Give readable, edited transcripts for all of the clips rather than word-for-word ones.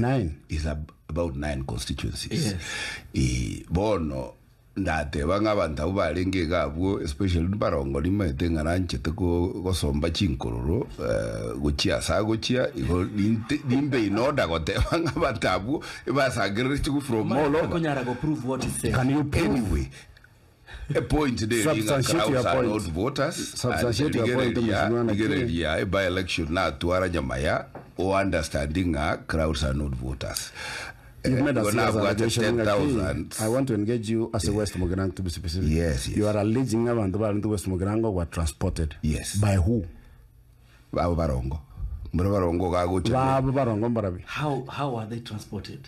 Nine. Is about nine constituencies. Yes. Eh, bono ndateba ng'a abanto abwo barenge iga abwo especially mbarongo nimaete ng'a nanchete ko- gosomba chinkororo eh, gochia ase agochia igo ninte nimbe in order goteba ng'a abanto abwo ebasangereretigwe from all over. Akonyara go prove what he said. Can you prove? Anyway, a point neri ng'a Substantiate your crowds are point. not voters Substantiate your point, rigereria Mheshimiwa Nakiri. rigereria by election natwara nyamaya o understanding ng'a crowds are not voters. You've made a Igo serious nabwate allegation ng'a ki, 10,000 I want to engage you as a West Mugirango to be specific. Yes, yes. You are alleging ng'a abanto barente West Mugirango were transported. Yes. By who? Babo barongo. Mboro barongo gagocha. Babo barongo mbarabi. How are they transported?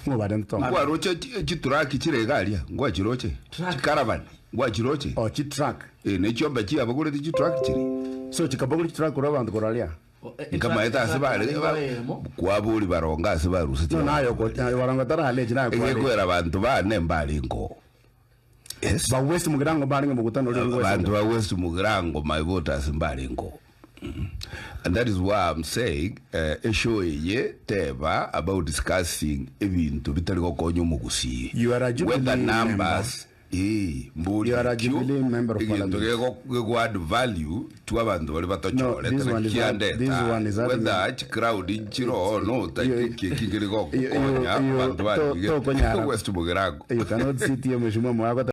Ng'o barente tongo? Nkwaroche chituraki chire iga aria, nkwachiroche. Truck. Chicaravan, nkwachiroche. Oh, chitruck. Eh, ne chiombe chiabogoreti chitruck chiria. So chikabogori chitruck korwa abanto korwa aria. Nkamaete ase bare kwabori barongo ase baruseti. No naye oko barongo taralechi naye kware. Egekwera abanto bane mbarengo. Yes. Ba West Mugirango mbarenge mokutano oria ore Abanto West. ba West Mugirango my voters mbarengo. And that is why I'm saying eh, eshow eye teba about discussing ebinto bitari gokonya omogusii. You are a Jubilee Whether member. numbers eh, mbori You are a ekio, Jubilee member of egento parliament. gego gego add value to abanto bari No, batochorete this one is kiandeta this one is adding- whether crowd nchiro no You- kingiri you- gokonya you- abanto to- tokonyara. bari West Mugirango You cannot sit here mheshimiwa mwako.